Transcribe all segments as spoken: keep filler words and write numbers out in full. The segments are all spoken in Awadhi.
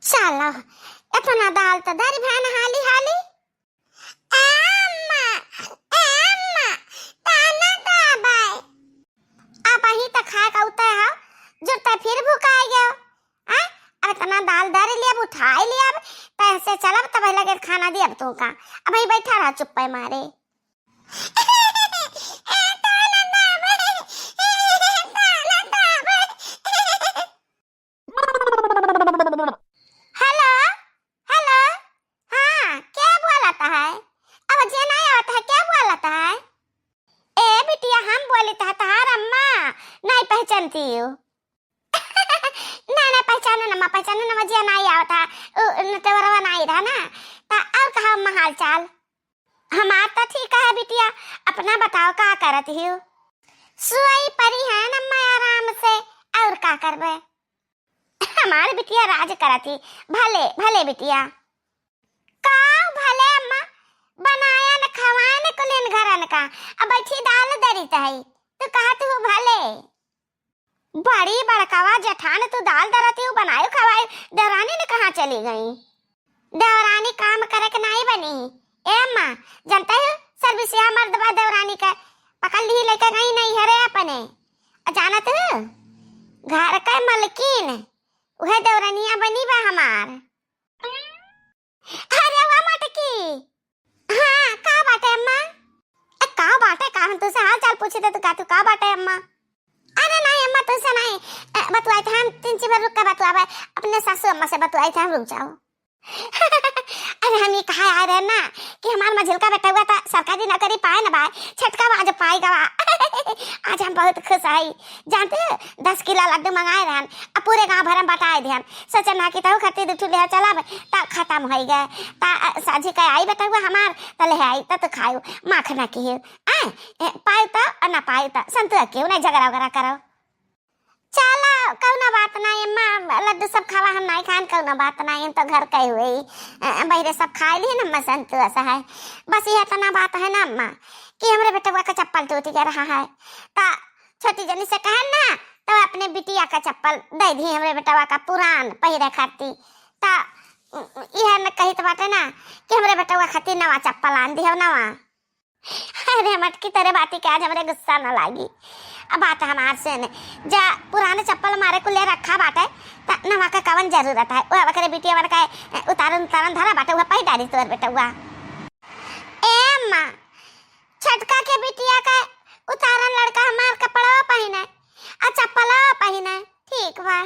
चलो, इतना दाल तो धरी भैन हाली हाली। ए अम्मा, ए अम्मा, ताना दाबाय। अब अही त खाए का उतय हो, जुरते फिर भुकाए गयो। हैं? अब इतना दाल धर लिया, अब उठाए लिया, अब पैसे चलब तब लगे खाना दिया अब तू का। अब वही बैठा रहा चुप्पे मारे। हेलो, हेलो, हाँ, के बोलत है? अब जे नहीं आवत है, के बोलत है? ए बिटिया, हम बोलित है तहार अम्मा, नहीं पहचानती हो। ना, ना, पहचाने ना, पहचाने ना, जे नहीं आवत है, उ, नेटवर्कवा नहीं रहा ना, ता और कहा अम्मा हाल चाल? हमार तो ठीक है बिटिया, अपना बताओ का करत हियो? सुई परी है न अम्मा आराम से, और का करबे? हमार बिटिया राज करत ही, भले, भले बिटिया। का भले अम्मा, बनाया न खवाए न कुलिन घरन का, अब बैठी दाल दरित है, तो कहत हूँ भले। बड़ी बड़कावा जेठान तू दाल दरती हूँ, बनायो खवायो, देवरानी न कहाँ चली गई? देवरानी काम करे के नाई बनी। ए अम्मा, जानते हो, सर्विसिया मर्द बा देवरानी के, पकड़ ली लेके गई नहीं हरे अपने। आ जानत हो, घर के मलकिन, उहे देवरानिया बनी बा हमार। अरे वाह मटकी। हाँ, का बाटे अम्मा? ए, का बाटे, का हम तुझसे हाल चाल पूछी थे, तू का, तू का बाटे अम्मा? अरे नहीं अम्मा, तुझसे नहीं, ए, बतुआई थे हम, तीन चार बार रुक के बतुआवे, अपने सासू अम्मा से बतुआई थे हम, रुक जाओ। अरे हम ये कहा आए रहे ना कि हमार मझिलका बेटउआ त सरकारी नौकरी पाए न बा, छटका आज पाए गवा। आज हम बहुत खुश हई, जानते हो, दस किलो लड्डू मंगाए रहन, अब पूरे गांव भर में बटाए दिहन। सोचन ना कि तहु खत्ती दू ठू ले चलब, त खत्म होई गए। त, अ, साझी के आई बेटउआ हमार, त ले आई, त तू खायू, माख ना किहू। आए, ए, पायू त, अ, ना पायू त, संतुआ केहू नहीं झगड़ा वगैरह करो। चलो, कउनो बात नहीं, अम्मा, लड्डू सब खावा, हम नहीं खान, कउनो बात नहीं, हम तो घर के हुए ही, अ, बहिरे सब खाए ली, हम संतुआ सा है। बस ये इतना बात है ना अम्मा, कि हमरे बेटवा का चप्पल टूट गया रहा है, त छोटी जनी से कहन ना, तो अपने बिटिया का चप्पल दे दी हमरे बेटवा का पुरान पहिरे खाती। त यह न कहित बाटे ना कि हमरे बेटवा खाती नवा चप्पल आन दी हो, नवा। अरे मटकी, तेरे बाती के आज हमरे गुस्सा न लागी। अब बात हमार सुन, जा पुराने चप्पल मारे कुले रखा बाटे, त नवा का कवन जरूरत है? वह ओकरे बिटिया वन का, ए, उतारन उतारन धरा बाटे, वह पहिर डारी तोर बेटवा। ए अम्मा, छटका के बिटिया का उतारन लड़का हमार कपड़वा पहिने, आ चप्पलवा पहिने, ठीक बा।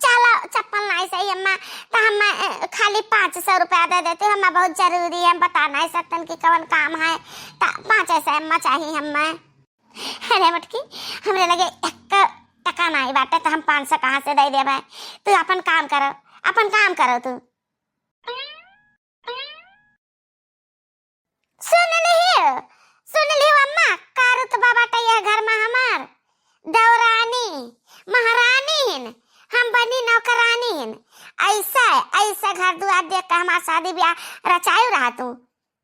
चलो, चप्पल नाई सही अम्मा, त हम, ए, खाली पाँच सौ रुपया दे देती, हमें बहुत जरूरी है, हम बता नाई सकतन कि कवन काम है, त पाँच सौ अम्मा चाहिए हमें। अरे मटकी, हमरे लगे एक टका नाई बाटे, त हम पाँच सौ कहाँ से दे देबे? तू अपन काम करो, अपन काम करो तू। सुन लिहियो, सुन लिहियो अम्मा, का रुतबा बाटे यह घर में हमार? देवरानी, महारानी हिन, हम बनी नौकरानी हिन। ऐसा, ऐसा घर दुआर देख के हमार शादी ब्याह रचायु रहा तू।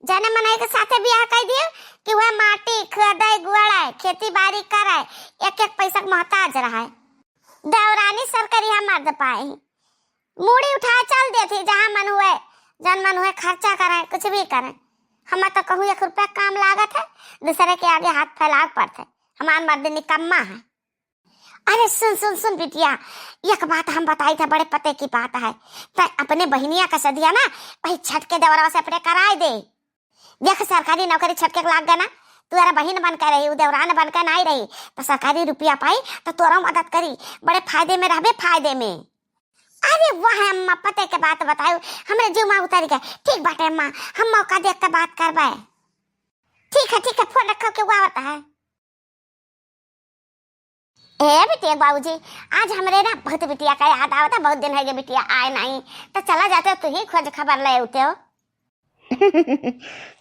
जने मनई के साथे ब्याह कर दियो कि वह माटी खोदे, गुड़े, खेती बाड़ी करे, एक एक पैसा के मोहताज रहे। देवरानी सरकरिया मर्द पाए ही। मूड़ी उठाए चल देती, जहाँ मन हुए, जन मन हुए खर्चा करें, कुछ भी करें। हमें तो कहूँ एक रुपया काम लागत है, दूसरे के आगे हाथ फैलावे पड़त है। हमार मर्द निकम्मा है। अरे सुन, सुन, सुन बिटिया, एक बात हम बताई थे, बड़े पते की बात है। तै अपने बहिनिया का सदिया ना, वही छटके देवरवा से अपने कराए दे। देख, सरकारी नौकरी छटके के लाग गए ना, तू अरे बहिन बन के रही, उ देवरान बन के नाई रही, तो सरकारी रुपया पाई, तो तोरो मदद करी, बड़े फायदे में रहबे, फायदे में। अरे वाह अम्मा, पते के बात बतायू, हमरे जीव में उतर गए। ठीक बाटे अम्मा, हम मौका देख के बात करबे। ठीक है, ठीक है, फोन रखो, के हुआ होता है। ए बिटिया के बाबूजी, आज हमरे ना बहुत बिटिया का याद आवता, बहुत दिन हो गए बिटिया आए नहीं, तो चला जाते हो, तू ही खोज खबर ले आते हो।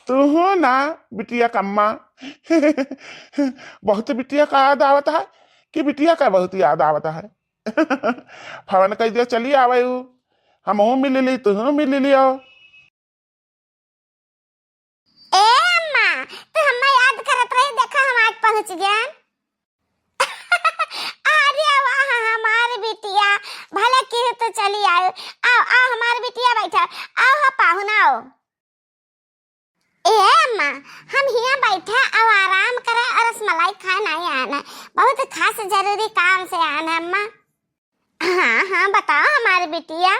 तू हो ना बिटिया का अम्मा। बहुत बिटिया का याद आवत है कि बिटिया का बहुत याद आवत है। फोन कर दिया, चली आवे उ, हमहू मिल ली, तू मिल लियो। ए अम्मा, तू हम्मा याद करत रही, देखा हम आज पहुँच गए। अरे वाह हमार बिटिया, भले केहू तो चली आयो। आओ, आओ हमार बिटिया बैठा, आओ हो पाहुन आओ। ए अम्मा, हम हियाँ बैठा और आराम करे और रसमलाई खाए नहीं आना, बहुत खास जरूरी काम से आना अम्मा। हाँ हाँ बताओ हमार बिटिया।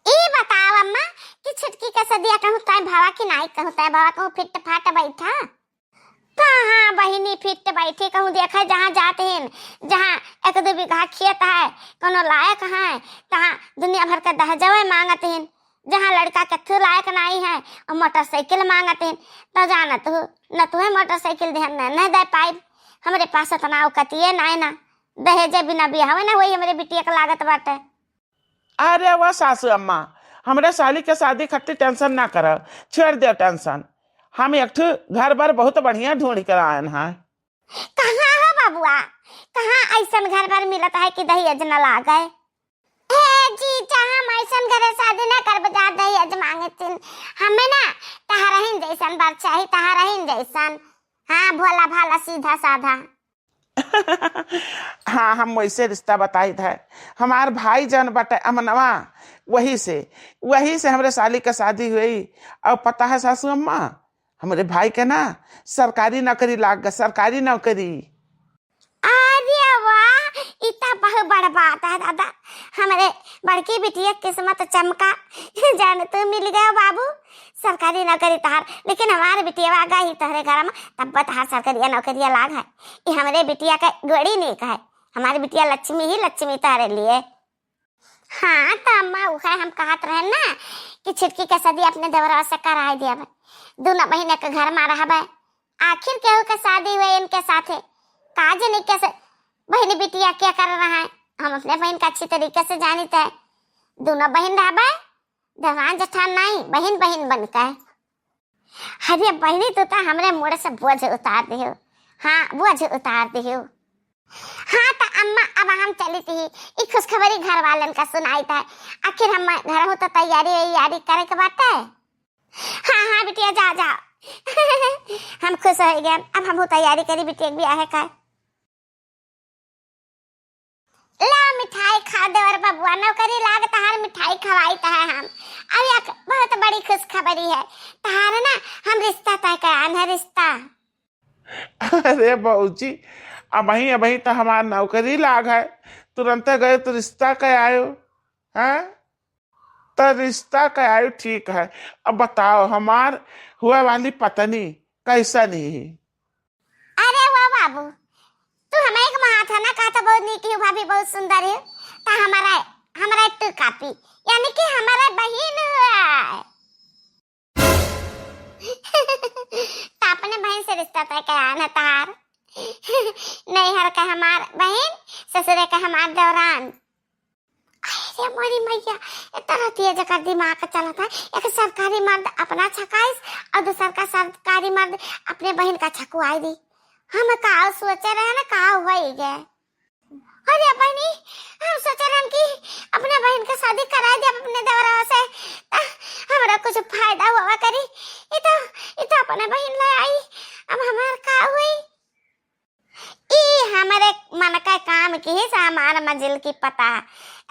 ई बताओ अम्मा कि छुटकी के सदिया कहूँ तय भवा कि नाई कहूँ तय भवा, कहूँ फिट फाट बैठा। कहाँ बहिनी फिट बैठी, कहूँ देखे जहाँ जात हिन, जहाँ एक दो बीघा खेत है, कोनो लायक है, तहाँ दुनिया भर के दहेजवे मांगत हिन, जहाँ लड़का के थू लायक नाई है और मोटरसाइकिल मांगत हिन, तो जानत हूँ न तुहे मोटरसाइकिल देहन न, न दे पाइब, हमरे पास इतना औकतिये नाई ना, दहेजे बिना बियाहवे ना होई हमरे बिटिया के लागत बाटे। अरे वाह सासू अम्मा, हमरे साली के शादी खातिर टेंशन ना कर, छोड़ दे टेंशन। हम एक ठो घर बार बहुत बढ़िया ढूंढ के आयन है। कहाँ हो बबुआ, कहाँ ऐसन घर बार मिलत है कि दहेज न लागे? हे जीजा, हम ऐसन घरे शादी ना करब जा दहेज मांगे तीन। हमें ना तहरहिन जैसन बर चाही, तहरहिन जैसन। हाँ, भोला भाला सीधा साधा। हाँ, हम वैसे रिश्ता बताई थे। हमार भाई जौन बटे अमनवा, वही से, वही से हमरे साली का शादी हुई। और पता है सासू अम्मा, हमरे भाई के ना सरकारी नौकरी लाग ग, सरकारी नौकरी। अरे वाह, ई त बहुत बड़ बात है दादा। हमरे बड़की बिटिया किस्मत चमका, जान तू मिल गया बाबू, सरकारी नौकरी तहार। लेकिन हमार बिटिया आ गई तोहरे घर में, तब तहार सरकारी नौकरिया लाग है। ई हमरे बिटिया के गोड़ी नीक है, हमारी बिटिया लक्ष्मी ही लक्ष्मी तोहरे लिए। हाँ, त अम्मा, उहे हम कहत रहे ना कि छिटकी के सदी अपने देवरवा से कराए दिया। दोनों बहिन एक घर में रहबे, आखिर केहू के शादी हुए इनके साथे। का जनी कैसे बहिन बिटिया क्या कर रहा है, हम अपने बहिन का अच्छी तरीके से जानित है। दोनों बहिन रहबे, देवरान जेठान नहीं, बहिन बहिन बन के। अरे बहिनी, तू तो हमरे मुड़ से बोझ उतार दियो। हाँ, बोझ उतार दियो। हाँ, त अम्मा, अब हम चली थी, ई खुशखबरी घर वालन का सुनाई था। आखिर हम घर हो तो तैयारी वैयारी करे के बाटे। हाँ, हाँ, बिटिया, जा, जा। हम खुश हो गए, अब हम तैयारी करी बिटिया के बियाह का। ला मिठाई खा देवर बबुआ, नौकरी लाग तहार मिठाई खवाई तहार हम। अब एक बहुत बड़ी खुशखबरी है, तहार ना हम रिश्ता तय करान है, रिश्ता। अरे बौजी, अबही, अबही त हमार नौकरी लाग है, तुरंते गए तो रिश्ता के आयो, हैं? त रिश्ता के आयो, ठीक है। अब बताओ, हमार हुआ वाली पत्नी कैसन ही? अरे वो बाबू, तू हमें एक महात है ना, कहा तो बहुत नीक ही भाभी, बहुत सुंदर है, त हमारा, हमारा टू कापी, यानी कि हमारा बहिन हुआ। त अपने बहिन से रिश्ता तय करान है तहार। नैहर का हमार बहिन, ससुरे का हमार देवरान। अरे मोरी मैया, इतना रतिया जकर दिमाग चलत है, एक सरकारी मर्द अपना छकाइस और दूसर का सरकारी मर्द अपने बहिन का छकुआई दी। हम का सोचे रहे ना, का होई गए। अरे बहिनी, हम सोचे रहन कि अपने बहिन के शादी कराए दे अपने देवरवा से, त हमरा कुछ फायदा हुआ करी। ई तो, ई तो अपने बहिन ले आई, अब हमार का हुई? ई हमरे मन का काम की ही से हमार मजिल की पता है,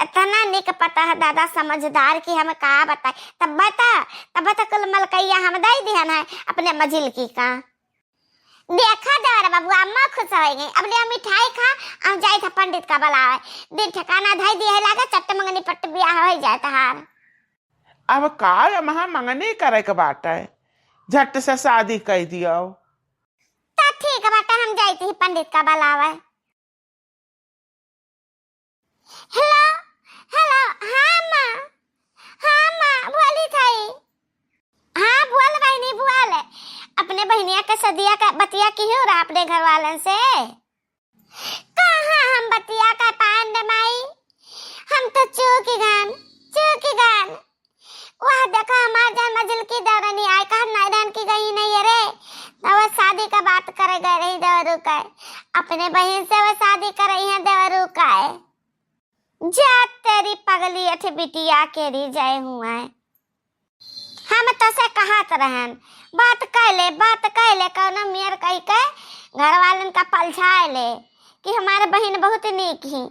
इतना निक पता है दादा, समझदार की हम का बताए। तब बता, तब बता कुल मलकैया हम दे दिहन है अपने मजिल की का। देखा देवर बबुआ, अम्मा खुश हो गई। अब ले मिठाई खा, हम जाए था पंडित का बुलावे। दिन ठिकाना धई दिए लागे, चट्ट मंगनी पट्ट बियाह हो जाए तहार। अब का अम्मा मंगनी करे के बाटे, झट से शादी कर दियो। त ठीक बाटे, हम जाए थी पंडित का बुलावे। हेलो, हेलो, हाँ माँ, हाँ माँ, बोली थई। हाँ बोल बहिनी बोल, अपने बहिनिया के सदिया का बतिया किहो रहा अपने घर वालन से? कहाँ हम बतिया का पांड माई, हम तो चूक गन, चूक गन। वह देखा हमार जान मजिल की देवरनी आई, कहा नाई रहन की गई नहीं है रे, तो वह शादी का बात करे गए रही देवरू का, अपने बहिन से वह शादी कर रही है देवरू का। जा तेरी पगली अठ बिटिया के री जय हुआ है। हम तसे कहत रहन, बात कह ले, बात कह ले, कौनो मेर कह के घर वालन का पलझाए ले कि हमारे बहिन बहुत नीक ही,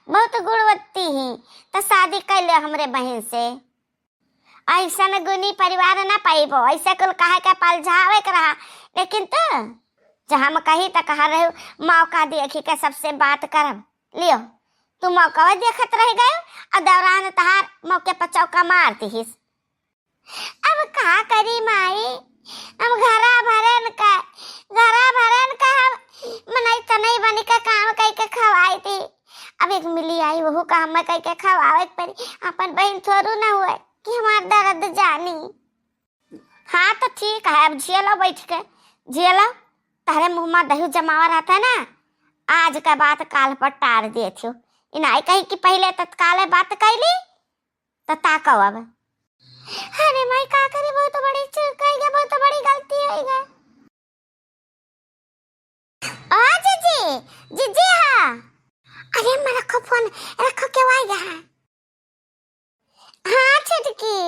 बहुत गुणवत्ती ही, त शादी कर ले हमरे बहिन से। ऐसन गुनी परिवार ना पाइबो, ऐसे कुल कहे के पलझावे के रहा। लेकिन तू जहाँ हम कही त कहा रहू, मौका देखी के सबसे बात करब। लियो, तू मौका देखत रह गयो और दौरान तहार मौके पर चौका मार दिहिस। अब का करी माई, हम घरा भरन का, घरा भरन का हम मनई तनई बन के काम कई के खवाई थी। अब एक मिली आई, वहू का हमें कई के खवावे के पड़ी। अपन बहन थोड़ू ना हुए कि हमार दर्द जानी। हाँ तो ठीक है, अब झेलो बैठ के, झेलो। तहरे मुँह में दही जमावा रहता है ना, आज का बात काल पर टार देत हो। इनाई कही कि पहले तत्काल बात कैली, त ताको अब। अरे माई, का करी, बहुत बड़ी चूक हो गया, बहुत बड़ी गलती हो गया। ओ जीजी, जीजी हाँ। अरे अम्मा रखो फोन, रखो, के आ गया है। हाँ छोटकी।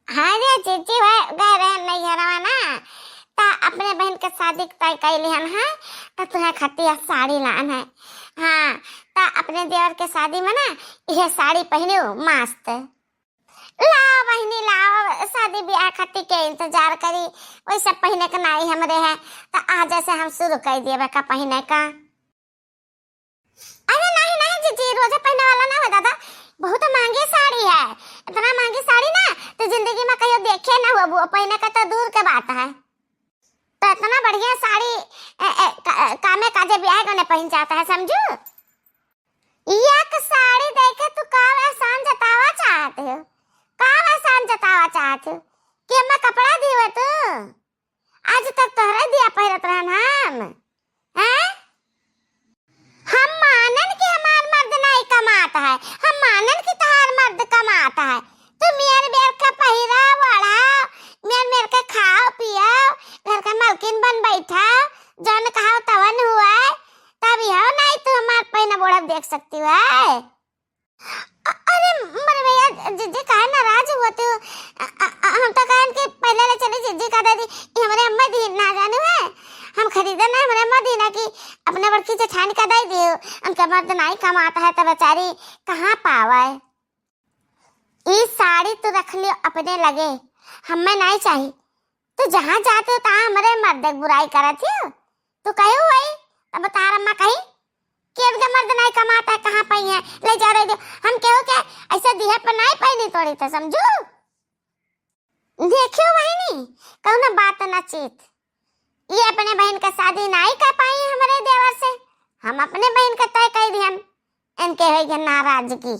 हाँ रे जीजी, वह गए रहे नैहरवा ना, त अपने बहन के शादी के तय कैली हन है, त तुहे खातिर साड़ी लान है। हाँ, त अपने देवर के शादी में ना यह साड़ी पहनियो मस्त। लाओ बहिनी लाओ, शादी ब्याह खातिर के इंतजार करी, वही सब पहने के नाई हमरे है, त आज से हम शुरू कर दिए का पहने का। अरे नहीं नहीं जीजी, रोजे पहने वाला ना हो दादा, बहुत महंगी साड़ी है। इतना महंगी साड़ी ना तो जिंदगी में कहियो देखे ना हो, वो पहने का तो दूर के बात है। तो इतना बढ़िया साड़ी ए, ए, का, कामे काजे ब्याह गने पहन जाता है, समझू? एक साड़ी देखे तू का एहसान जतावा चाहते हो, का एहसान जतावा चाहते हो कि हमें कपड़ा दियो तू? आज तक तोहरे दिया पहिरत रहन हम, हैं? हम मानन कि हमार मर्द नाई कमात है, हम मानन कि तहार मर्द कमात है। तू मेर मेर के पहिरा ओढ़ा, मेर मेर के खाओ पियो, घर के मलकिन बन बैठा, जौन कहाओ तवन हुआ, तब यहो नाई तू हमार पहिना ओढ़ब देख सकती है। अ-, अरे, मरे भैया, जीजी काहे नाराज हुआ तू? अ, अ, अ, हम तो कहन कि पहले ले चली जीजी का दे दी, ये हमारे अम्मा दी ना जाने है। हम खरीदे ना, हमारे अम्मा दी ना कि अपने बड़की जेठानी का दे दियो। उनका मर्द नाई कमाता है तो बेचारी कहाँ पावे। ई साड़ी तू रख लियो अपने लगे, हमें नाई चाही। तू जहाँ जाते हो तहाँ हमारे मर्द की बुराई करत हो। तू कही हुई, तब तार अम्मा कही कि इनका मर्द नाई कमाता है, कहाँ पाई है, ले जाओ, रह दो। हम केहू के ऐसे दिहे पर नाई पहनी तोड़ी तो समझू। देखियो बहिनी, कौनो बात ना चीत। ये अपने बहन का शादी नाई कर पाई हमरे देवर से, हम अपने बहन का तय कर दिहन। इनके होई गए नाराजगी।